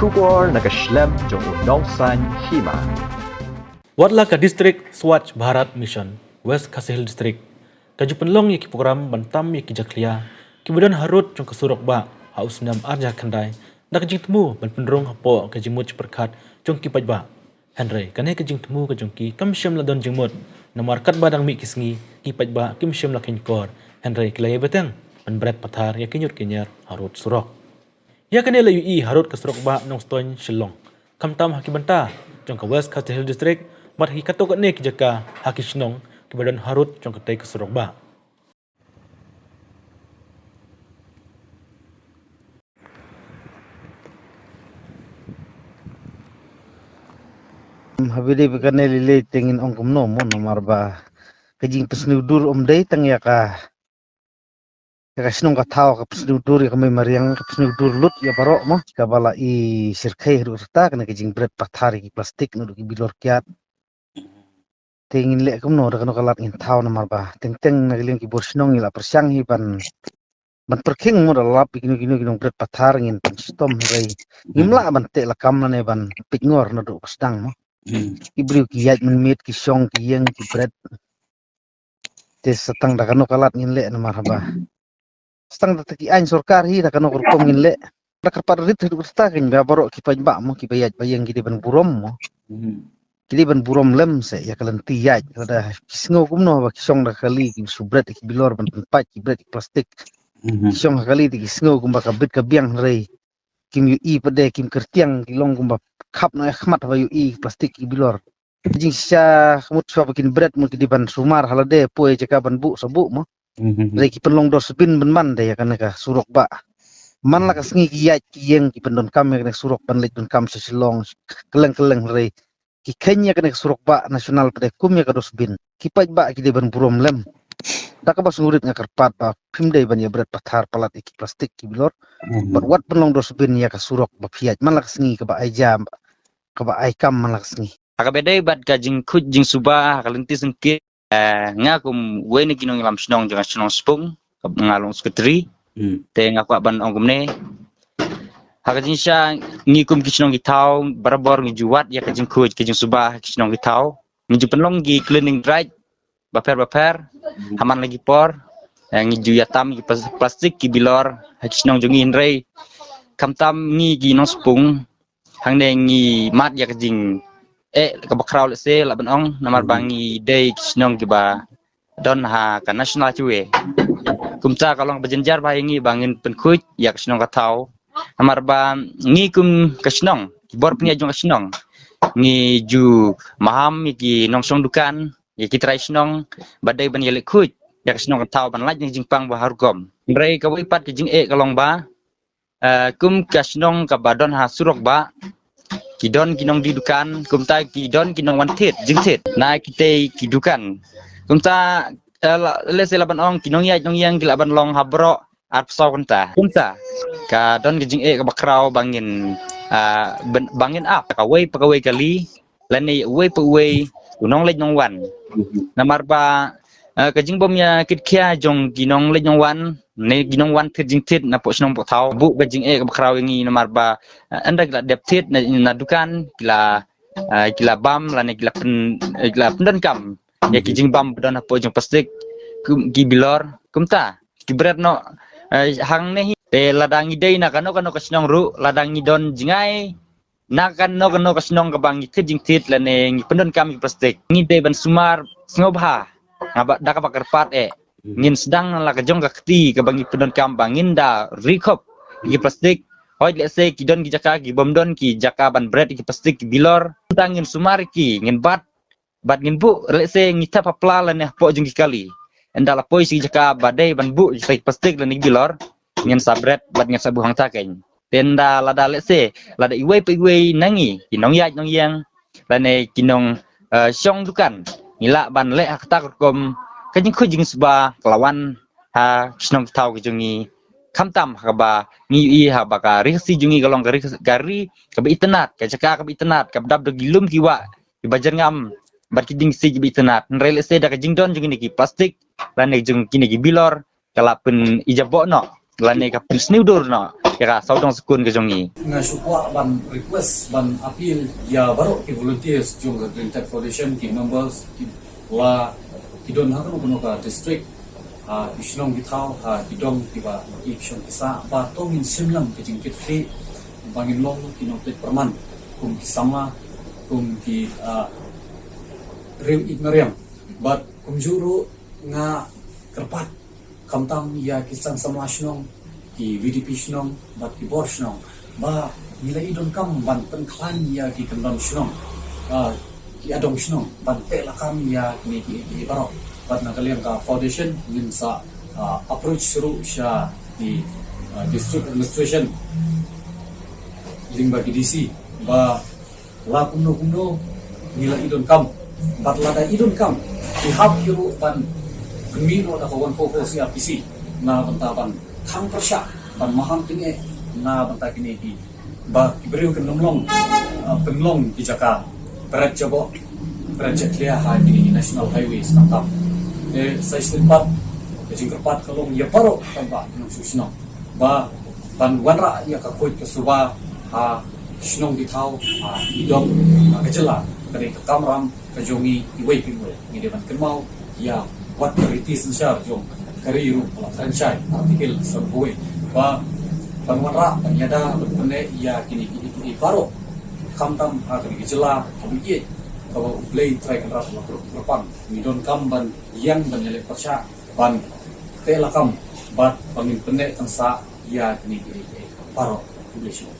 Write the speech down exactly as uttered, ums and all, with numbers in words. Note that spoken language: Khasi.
Khubor na ka shlem jong u nongsan hima. Wat la ka District Swachh Bharat Mission, West Khasi Hills District, ka ju pynlong ïa ki program ban tam ïa ki jakhlia kiba don harud jong ka surok bah ha u snem ar hajar khyndai, da ka jingthmu ban pynrung hapoh ka jingmut jingpyrkhat jong ki paidbah. Hynrei kane ka jingthmu ka jong ki kam shym la don jingmut, namar katba dang mih ki sngi, ki paidbah kim shym la kheiñkor, hynrei ki la ïai bteng ban bret pathar ïa ki ñiut ki ñiar harud surok. Ïa kane la ïohi harud ka surok bah Nongstoiñ Shillong, khamtam ha ki bynta jong ka West Khasi Hills District, bad ha ki katto katne ki jaka ha ki shnong kiba don harud jong katei ka surok bah. Haba ïadei bad kane lei lei te ngin ong kumno mo, namar ba ka jingpynsniew dur ym dei tang ïa ka, ïa ka shnong ka thaw ka pynsniew dur, ïa ka mei mariang ka pynsniew dur lut ïa baroh mo, kaba la i shyrkhei haduh katta kane ka jingbret pathar ïa ki plastik naduh ki bilor kiad. Te ngin leh kumno, da kano ka lad ngin thaw, namar ba teng teng na ka liang ki bor shnong ngi la pyrshang hi ban, ban pyrkhing mo, da lap ïa kino kino ki nongbret pathar ngin pynshitom, hynrei ngim lah ban teh lakam lane ban peit ngor naduh ba sdang mo. Ki briew ki ïaid mynmiet, ki shong, ki ïeng, ki bret. Te sa tang da kano ka lad ngin leh, namar haba sa tang da ki aiñ sorkar hi, da kano ka rukom ngin leh. Da kyrpad rit haduh katta kein ba baroh ki paidbah mo, kiba ïaid ba ïeng ki dei ban burom mo. Ki dei ban burom lem seh ïa ka lynti ïaid. Lada ki sngew kumno ba ki shong da ka kali, ki shu bret ïa ki bilor ban pynpait, ki bret ïa ki plastik. Ki shong ha ka kali te ki sngew kumba ka bit ka biang, hynrei kim ïohi pat de, kim kyrtiang, ki long kumba khap noh ïa ka khmat haba ïohi plastik ki bilor. Jingshisha ka mut shuwa ba kin bret mo, ki dei ban sumar ha lade, poi jaka ban buh sa buh mo. Hynrei ki pynlong dustbin ban man de ïa kane ka surok bah. Man la ka sngi ki ïaid ki ïeng, ki pyndonkam ïa kane ka surok ban leit donkam sha Shillong, kylleng kylleng, hynrei ki kheiñ ïa kane ka surok bah national pat de kum ïa ka dustbin. Ki paidbah ki dei ban burom lem. Da kaba sngewrit nga kyrpad ba phim dei ban ïa bret pathar palat ïa ki plastik ki bilor. Bad wat pynlong dustbin ïa ka surok ba phi ïaid man la ka sngi, kaba ai jam, kaba ai kam man la ka sngi. Ha kaba ïadei bad ka jingkhuid jingsuba ha ka lynti syngkien, eh, nga kum uwei na ki nongïalam shnong jong ka shnong Spung, nga long secretary. Te nga kwah ban ong kumne. Ha ka jingshisha ngi kum ki shnong ki thaw, barabor ngi ju wad ïa ka jingkhuid ka jingsuba ha ki shnong ki thaw. Ngi ju pynlong ki cleaning drive bapher bapher ha man la ki por. Eh, ngi ju ïa tam ki plas-, plastik ki bilor ha ki shnong jong ngi, hynrei khamtam ngi ki nong Spung hangne ngi mad ïa ka jingeh kaba khraw lehse lah ban ong, namar ba ngi dei ki shnong kiba don ha ka National Highway. Kumta ka long ba jynjar bha ïa ngi ba ngin pynkhuid ïa ka shnong ka thaw. Namar ba ngi kum ka shnong, ki bor pynïaid jong ka shnong, ngi ju maham ïa ki nongshong dukan, ïa ki trai shnong ba dei ban ïaleh khuid ïa ka shnong ka thaw ban lait na ka jingpang ba ha rukom. Hynrei kawei pat ka jingeh ka long ba, eh, kum ka shnong kaba don ha surok bah, ki don ki nongdie dukan, kumta ki don ki nongwan thied jingthied na kitei ki dukan. Kumta, eh, la, lehse lah ban ong ki nongïaid nongïeng ki lah ban long ha baroh arphew saw kynta. Kumta ka don ka jingeh kaba khraw ba ngin, ah, ban, ba ngin ap kawei pa kawei kali, lane uwei pa uwei u nongleit nongwan. Namar ba, eh, ka jingbym ïa kit khia jong ki nongleit nongwan ne ki nongwan thied jingthied na poh shnong poh thaw, buh ka jingeh kaba khraw ïa ngi, namar ba, eh, ynda ki la dep thied na, na dukan, ki la, eh, ki la bam lane ki la pyn-, eh, ki la pyndonkam ïa ki jingbam ba don hapoh jong plastik, kum, ki bilor, kumta ki bret noh, eh, hangne hi. Te lada ngi dei na kano kano ka shnong ruh, lada ngi don jngai na kano kano ka shnong kaba ngi thied jingthied lane ngi pyndonkam ïa ki plastik, ngi dei ban sumar sngewbha, nga ba, da kaba kyrpad eh. Ngin sdang na la ka jong ka kti kaba ngi pyndonkam ba ngin da ri khop ïa ki plastik. Hooid lehse ki don ki jaka, ki bym don ki jaka ban bret ïa ki plastik ki bilor, tang ngin sumar ïa ki, ngin bat, bad ngin buh, lehse ngi thep ha pla lane hapoh jong ki kali. Ynda la poi sha ki jaka ba dei ban buh ïa ki plastik lane ki bilor, ngin sa bret bad ngin sa buh hangta kein. Te ynda lada lehse, lada iwei pa iwei na ngi ki nongïaid nongïeng lane ki nong, eh, shong dukan, ngi lah ban leh ha kata ka rukom, ka jingkhuid jingsuba ka la wan ha ki shnong ki thaw ki jong ngi. Khamtam ha kaba ngi ïohi ha ba ka ri Khasi jong ngi ka long ka ri, ka ri kaba itynnad, ka jaka kaba itynnad, kaba dap da ki lum ki wah kiba jyrngam bad ki dieng ki siej kiba itynnad. Hynrei lehse da ka jingdon jong kine ki plastik lane jong kine ki bilor, ka la pyn-ijaboh noh lane ka pynsniew dur noh ïa ka sawdong sukun ka jong ngi. Nga shu kwah ban request, ban appeal ïa baroh ki volunteers jong ka Green Tech Foundation, ki members, ki la ki don ha kano kano ka district, ha ki shnong ki thaw, ha ki dong kiba ki shong ki sah, ba to ngin shim lang ka jingkitkhlieh, ba ngin long ki nongpeit pyrman kum ki samla, kum ki, ah, riew ïeit mariang. Bad kumjuh ruh nga kyrpad khamtam ïa ki seng samla shnong, ki VDP shnong bad ki bor shnong, ba ngi la ïoh donkam ban pynkhlaiñ ïa ki kyndon shnong, ah, ki adong shnong, ban teh lakam ïa kine ki, ki baroh. Bad na ka liang ka foundation ngin sa, ah, approach shuh sha ki, ah, district administration lyngba ki DC ba la kumno kumno ngi la ïoh donkam, bad lada ïoh donkam, ki hap ki ruh ban pynmih noh da ka one four four CrPC na bynta ban khang pyrshah, ban maham kine na bynta kine ki, ba ki briew kin ym long, ah, pynlong ki jaka bret jaboh, bret jakhlia ha kine ki national highways khamtam. Te sa shisien pat ka jingkyrpad ka long ïa baroh ki paidbah ki nongshong shnong ba ban wanrah ïa ka khuid ka suba ha shnong ki thaw, ha ki dong, ha ka jylla. Ka dei ka kamram ka jong ngi iwei pa iwei. Ngi dei ban kynmaw ïa wat ka riti synshar jong ka ri ruh ka la kren shai, Article san phew wei, ba ban wanrah, ban ïada, ban pynneh ïa kine ki, ki, ki baroh, khamtam ha kane ka jylla kaba ïeit, kaba U Blei Trai Kynrad u la kyrpang. Ngi donkam ban ïeng, ban ïaleh pyrshah, ban teh lakam, bad ba ngin pynneh tyngsah ïa kine ki, ki baroh. Khublei shibun.